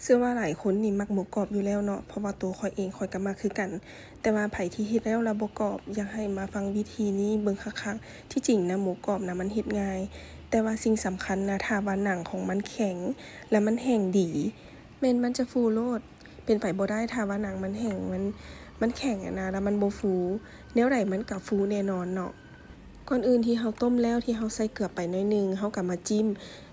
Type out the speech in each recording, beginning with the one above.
ເຊື່ອວ່າຫຼາຍຄົນນີ້ມັກໝູກອບຢູ່ແລ້ວເນາະ ເພາະວ່າໂຕຂ້ອຍເອງຂ້ອຍກໍມັກຄືກັນ. ແຕ່ວ່າໃຜທີ່ເຮັດແລ້ວລະບໍ່ກອບ ຢາກໃຫ້ມາຟັງວິທີນີ້ເບິ່ງຄັກໆ. ທີ່ຈິງນະ ໝູກອບນະມັນເຮັດງ່າຍ, ແຕ່ວ່າສິ່ງສຳຄັນນະ ຖ້າວ່າໜັງຂອງມັນແຂງ ແລະມັນແຫ້ງດີ ແມ່ນມັນຈະຟູໂລດ. ເປັນໄປບໍ່ໄດ້ ຖ້າວ່າໜັງມັນແຫ້ງ ມັນ ມັນແຂງຫັ້ນນະ ແລະມັນບໍ່ຟູ ແນວໃດມັນກໍຟູແນ່ນອນເນາະ. ກ່ອນອື່ນທີ່ເຮົາຕົ້ມແລ້ວ ທີ່ເຮົາໃສ່ເກືອໄປໜ້ອຍໜຶ່ງ ເຮົາກໍມາຈິ້ມ.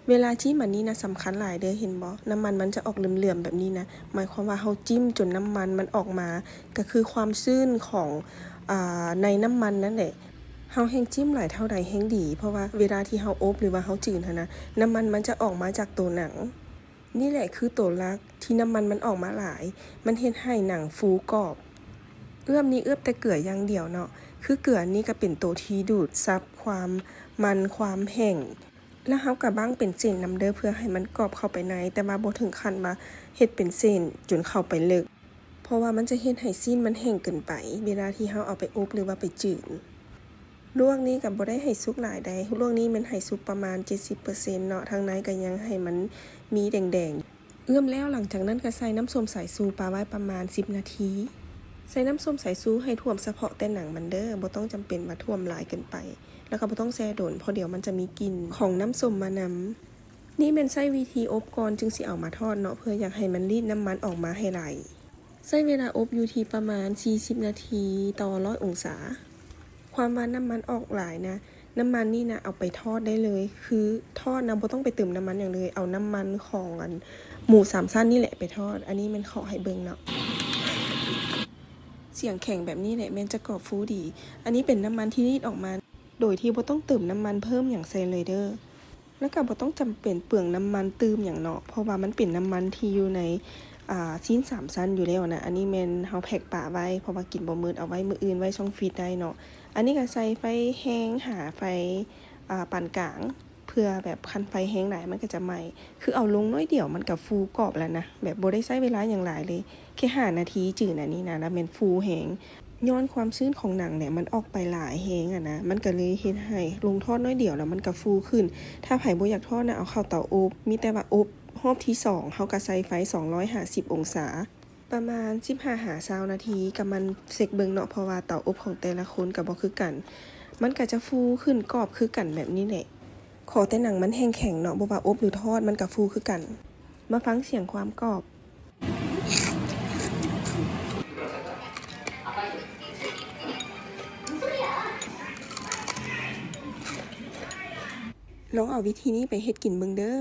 ເວລາຈິ້ມອັນນີ້ນະສຳຄັນຫຼາຍເດີ້ ເຫັນບໍ່? ນ້ຳມັນມັນຈະອອກເຫຼືອມໆແບບນີ້ນະ ໝາຍຄວາມວ່າເຮົາຈິ້ມຈົນນ້ຳມັນມັນອອກມາ ກໍຄືຄວາມຊື້ນຂອງ ອາ ໃນນ້ຳມັນນັ້ນແຫຼະ. ເຮົາແຮ່ງຈິ້ມຫຼາຍເທົ່າໃດແຮ່ງດີ ເພາະວ່າເວລາທີ່ເຮົາອົບ ຫຼືວ່າເຮົາຈືນຫັ້ນນະ ນ້ຳມັນມັນຈະອອກມາຈາກໂຕໜັງ. ນີ້ແຫຼະຄືໂຕຫຼັກທີ່ນ້ຳມັນມັນອອກມາຫຼາຍ ມັນເຮັດໃຫ້ໜັງຟູກອບ. ເອື້ອມນີ້ເອື້ອມແຕ່ເກືອຢ່າງດຽວເນາະ ຄືເກືອນີ້ກໍເປັນໂຕທີ່ດູດຊັບຄວາມມັນ ຄວາມແຫ້ງ ແລ້ວເຮົາກໍບັ້ງເປັນເສັ້ນນຳເດີ້ ເພື່ອໃຫ້ມັນກອບເຂົ້າໄປໃນ ແຕ່ວ່າບໍ່ເຖິງຂັ້ນວ່າເຮັດເປັນເສັ້ນຈົນເຂົ້າໄປເລິກ ເພາະວ່າມັນຈະເຮັດໃຫ້ຊີ້ນມັນແຫ້ງເກີນໄປ ເວລາທີ່ເຮົາເອົາໄປອົບ ຫຼືວ່າໄປຈືນ. ລວກນີ້ກໍບໍ່ໄດ້ໃຫ້ສຸກຫຼາຍໃດ ລວກນີ້ແມ່ນໃຫ້ສຸກປະມານເຈັດສິບເປີເຊັນເນາະ ທາງໃນກໍຍັງໃຫ້ມັນມີແດງໆ. ເອື້ອມແລ້ວ ຫຼັງຈາກນັ້ນກໍໃສ່ນ້ຳສົ້ມສາຍຊູປະໄວ້ປະມານສິບນາທີ. ໃສ່ນ້ຳສົ້ມສາຍຊູໃຫ້ຖ້ວມສະເພາະແຕ່ໜັງມັນເດີ້ ບໍ່ຕ້ອງຈຳເປັນວ່າຖ້ວມຫຼາຍເກີນໄປ ແລ້ວກໍບໍ່ຕ້ອງແຊ່ດົນ ເພາະດຽວມັນຈະມີກິ່ນຂອງນ້ຳສົ້ມມານຳ. ນີ້ແມ່ນໃຊ້ວິທີອົບກ່ອນຈຶ່ງຊິເອົາມາທອດເນາະ ເພື່ອຢາກໃຫ້ມັນລີດນ້ຳມັນອອກມາໃຫ້ຫຼາຍ. ໃຊ້ເວລາອົບຢູ່ທີ່ປະມານສີ່ສິບນາທີຕໍ່ຮ້ອຍອົງສາ. ຄວາມວ່ານ້ຳມັນອອກຫຼາຍນະ ນ້ຳມັນນີ້ນະເອົາໄປທອດໄດ້ເລີຍ ຄືທອດນະບໍ່ຕ້ອງໄປເຕີມນ້ຳມັນຫຍັງເລີຍ ເອົານ້ຳມັນຂອງອັນໝູສາມຊັ້ນນີ້ແຫຼະໄປທອດ. ອັນນີ້ແມ່ນເຄາະໃຫ້ເບິ່ງເນາະ ສຽງແຂງແບບນີ້ແຫຼະແມ່ນຈະກອບຟູດີ. ອັນນີ້ເປັນນ້ຳມັນທີ່ລີດອອກມາ ໂດຍທີ່ບໍ່ຕ້ອງເຕີມນ້ຳມັນເພີ່ມຫຍັງໃສ່ເລີຍເດີ້ ແລ້ວກໍບໍ່ຕ້ອງຈຳເປັນເປືອງນ້ຳມັນຕື່ມຫຍັງເນາະ ເພາະວ່າມັນເປັນນ້ຳມັນທີ່ຢູ່ໃນ ອາ ຊີ້ນສາມຊັ້ນຢູ່ແລ້ວນະ. ອັນນີ້ແມ່ນເຮົາແພັກປະໄວ້ ເພາະວ່າກິນບໍ່ໝົດ ເອົາໄວ້ມື້ອື່ນໄວ້ຊ່ອງຟຣີດໄດ້ເນາະ. ອັນນີ້ກໍໃສ່ໄຟແຮງຫາໄຟ ອາ ປານກາງ ເພື່ອແບບຄັນໄຟແຮງຫຼາຍມັນກໍຈະໄໝ້ ຄືເອົາລົງໜ້ອຍດຽວມັນກໍຟູກອບແລ້ວນະ ແບບບໍ່ໄດ້ໃຊ້ເວລາຫຍັງຫຼາຍເລີຍ ແຄ່ຫ້ານາທີຈືນອັນນີ້ນະ ລະແມ່ນຟູແຮງ. ຍ້ອນຄວາມຊື້ນຂອງໜັງແຫຼະ ມັນອອກໄປຫຼາຍແຮງຫັ້ນນະ ມັນກໍເລີຍເຮັດໃຫ້ລົງທອດໜ້ອຍດຽວແລ້ວມັນກໍຟູຂຶ້ນ. ຖ້າໃຜບໍ່ຢາກທອດນະ ເອົາເຂົ້າເຕົາອົບ ມີແຕ່ວ່າອົບຮອບທີສອງ ເຮົາກໍໃສ່ໄຟສອງຮ້ອຍຫ້າສິບອົງສາ ປະມານສິບຫ້າຫາຊາວນາທີ ກໍໝັ່ນເຊັກເບິ່ງເນາະ ເພາະວ່າເຕົາອົບຂອງແຕ່ລະຄົນກໍບໍ່ຄືກັນ ມັນກໍຈະຟູຂຶ້ນກອບຄືກັນແບບນີ້ແຫຼະ. ຂໍແຕ່ໜັງມັນແຫ້ງແຂງເນາະ ບໍ່ວ່າອົບ ຫຼື ທອດ ມັນກໍຟູຄືກັນ. ມາຟັງສຽງຄວາມກອບ. ລອງເອົາວິທີນີ້ໄປເຮັດກິນເບິ່ງເດີ້.